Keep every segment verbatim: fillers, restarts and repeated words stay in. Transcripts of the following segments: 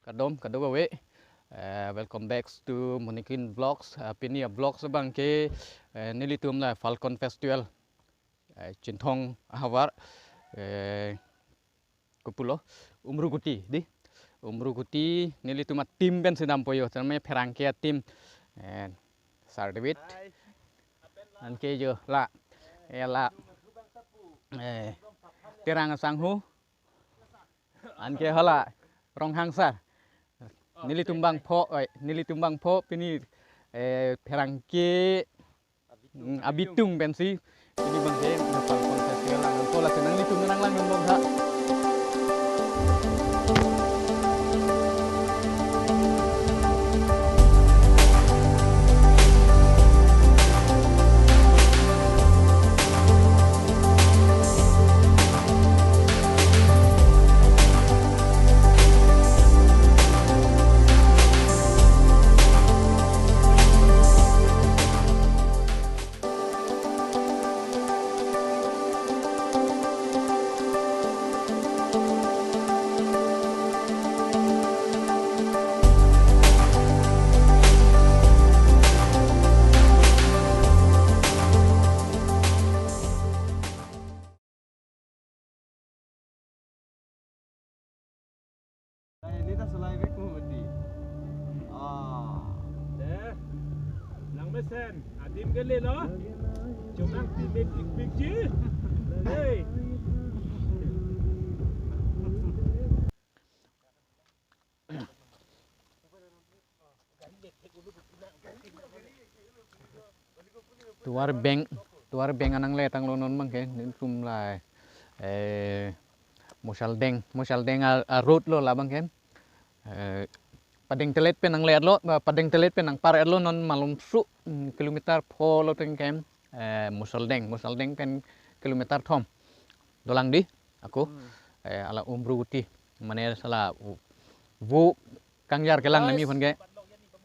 Kardom, kardom kave. Eh, welcome back to Monikin Vlogs. Eh, pini a-vlogs abang ke, eh, nelitum la Falcon Festival, eh, Chinthong ahavar, eh, kopulo, Umruguti, di. Umruguti, nelitum a-team pen si dampo yo, tame pherangke a-team. Eh, Sir David. Anke jo, la. Eh, la. Eh, Terang asangho. Anke hala, Ronghang sir. Nelitum bangpho, oi, nelitum bangpho, pini, eh, pherangke, mm, abitung pensi, pini bangke, Falcon Festival lang, ko la senang nelitum nang lang nang bangha. Ini dah selai bek mu mati. Ah. Deh. Nang mesen, adim ke le lo. Cuma pi me pik pik ji. Hei. Tovar bank, tovar bank anang le tanglo non bangke, nelitum la, eh, Mosaldeng, Mosaldeng a, a road lo la bangke. Eh, Padengtelet pen nang le lo, Padengtelet pen nang par lo non malom su, mm, kilometer pho lo tengke, eh, Mosaldeng, Mosaldeng pen kilometer thom. Dolang di, ako, Hmm. eh, hala Umruguti, mane hala vo, vo kangjar kelang nami Guys, aphan ke.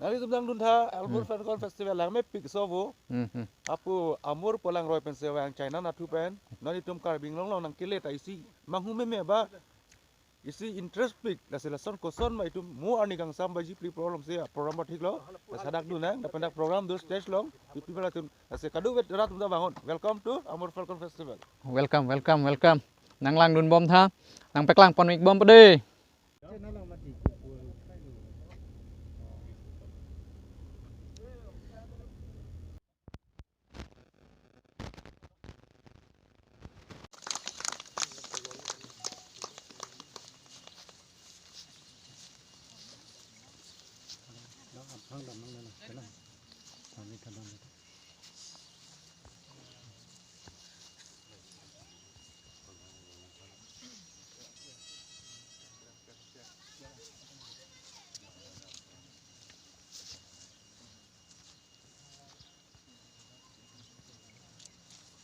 Nangtum dang dun tha, Amur Hmm. Falcon Festival lang mepik so vo. Hmm, hmm. Apu Amur pu langroi pen sevang China nathu pen. Non itum Karbi Anglong along nang kele ta isi manghu meme ba. Isi interest pik, lasi lason koson ma itum mo arni kangsam ba ji pli problem se program ba thik lo. Lasi hadak dun nang, lapen dak program do stage along, ipi bala tun. Lasi kadokave rat atum ta bang-un. Welcome to Amur Falcon Festival. Welcome, welcome, welcome. Nang lang dun bom tha, nang peklang pon ik bom pe de.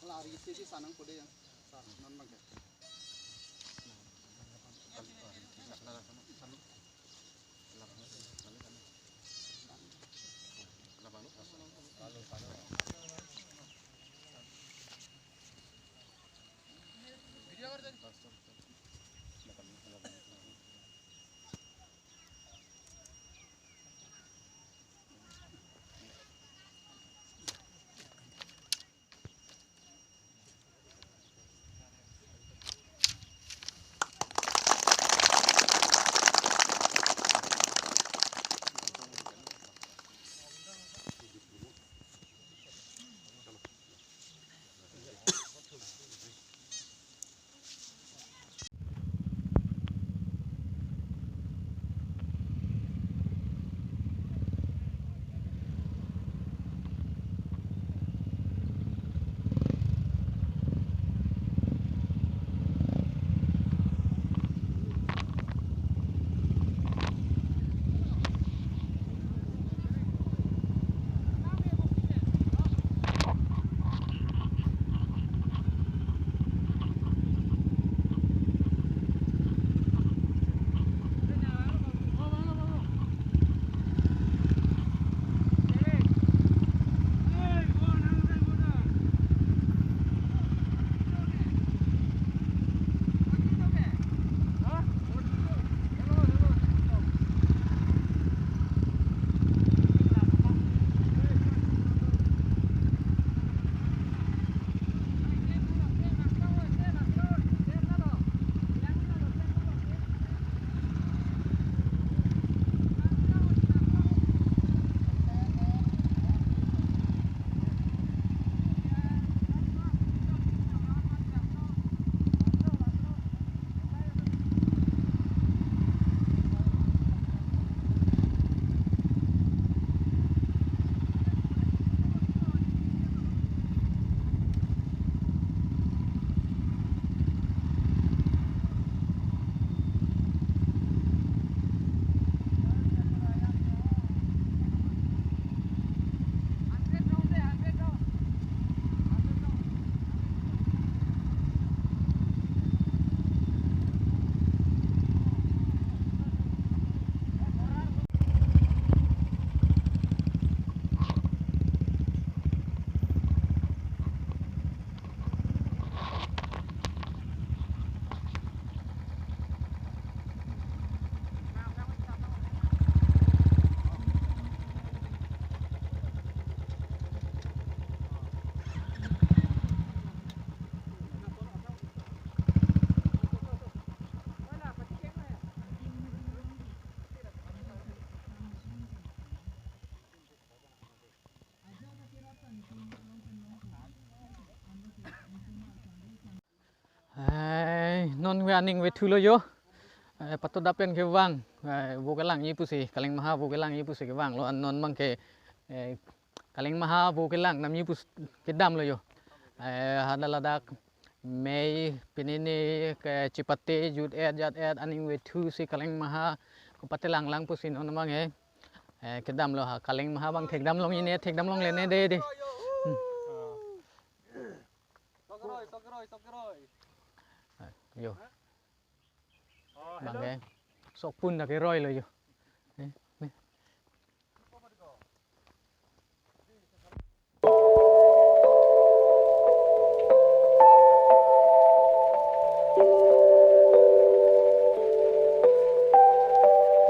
Lari isi di sanang pode yang. Sa, non bangke. Eh, non ve aning vethulo jo. Eh, patodap pen kevang. Eh, vo kelangji pusi, Kaleng Maha vo kelangji pusi kevanglo. An non abangke, eh, Kaleng Maha vo kelang damji pusi kedamlo jo. Eh, hadak ladak mei pini ni kechipate jut-et jat-et aning vethusi Kaleng Maha kopatelang lang pusi non abang eh. Eh, kedamlo ha, Kaleng Maha abang thekdam longji ne, thekdam longle ne de de. Hmm. Tokroi, tokroi, tokroi. Eh, jo. Oh, hello. Abang eh. Sokpun dak keroilo jo. Eh, ne.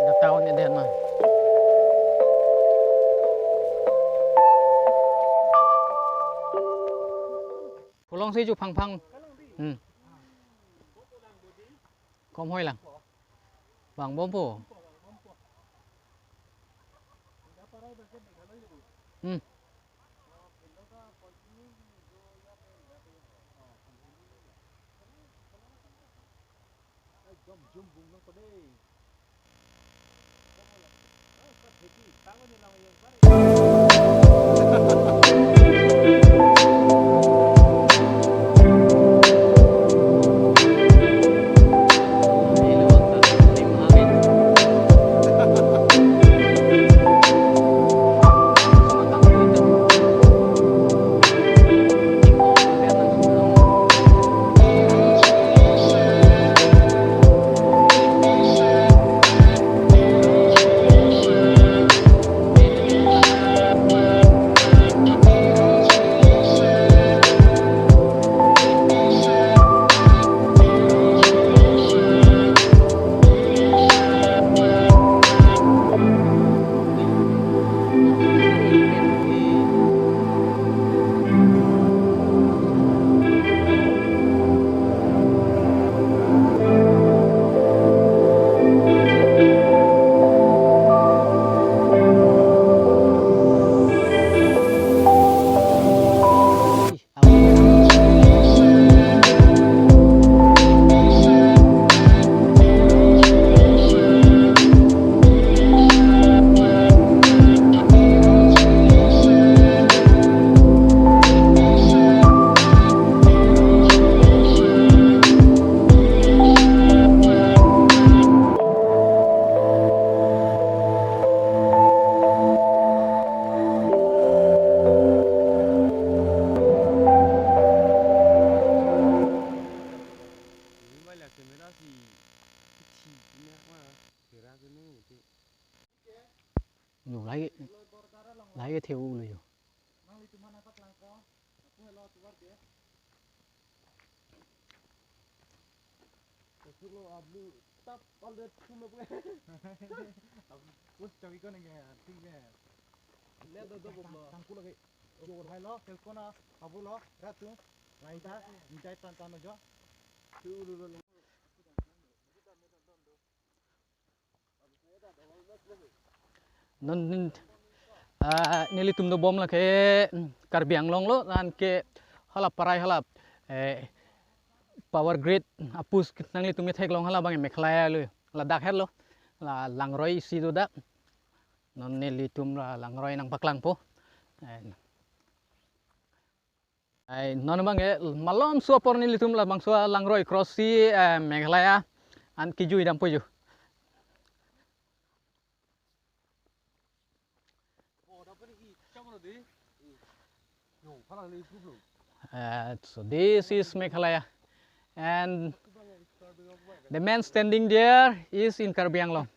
Dak town ni den ma. Kolong si ju phangphang. Hmm. Kom hoi lang. Vangbompo. Hmm. Yo, lahai, lahai ke theu lo yo. Us chawiko nengke, thik ke. Le do do bom lo. Tangku lagi. Jo hai lo, telkona, abo lo, ratu, laita, nitai tan tan jo. Non, non, ah, nelitum dobom lake, mm, Karbi Anglong lo, anke hala parai hala, eh, power grid apus nanglitum ketheklong hala abang Meghalaya lo, ladak herlo, la langroi isi do dak. Non nelitum la langroi nangpaklangpo. Eh, Ai, non abang ke, malomso apor nelitum labangso langroi cross si, eh, Meghalaya an kejui dampo jo. Uh, so this is Meghalaya, and the man standing there is in Karbi Anglong.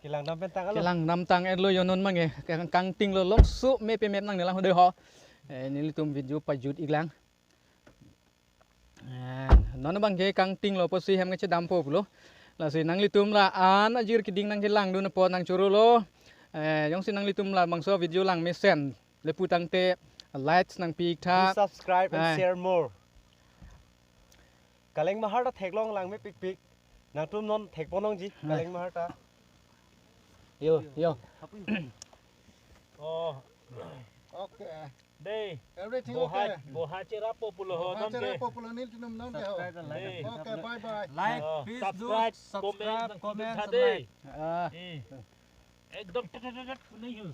Langdam pen tanglo. Kelang namtang etlo yo non abangke. Kang, kangtinglo, longso mepemep nangne lang ho dei ho. Eh, nelitum video pajut-iklang. Eh, non abangke kangtinglo pusi hem kachedampo pulo. Lasi nanglitum la-an ajir keding nangkelangdun apot nangchorolo. Eh, jongsi nanglitum labangso video langmesen, lapu tangte likes nangpi-ik tha. Do subscribe and Eh. share more. Kaleng Mahar ta theklong langmepikpik. Nangtum non thekpon longji, Eh. Kaleng Mahar ta. Yo, yo. Oh, Okay. Dei. Everything Boha, okay. Boha cherapo pulo ho. Boha non cherapo ke. Pulo nelitum non ke ho. Subscribe and like. Dei. Okay, bye bye. Like, Oh, please do subscribe, subscribe, comment, comment, comment, and dei. Like. Ah. Eh. Ekdom tet, tet, tet, tet, nahi ho.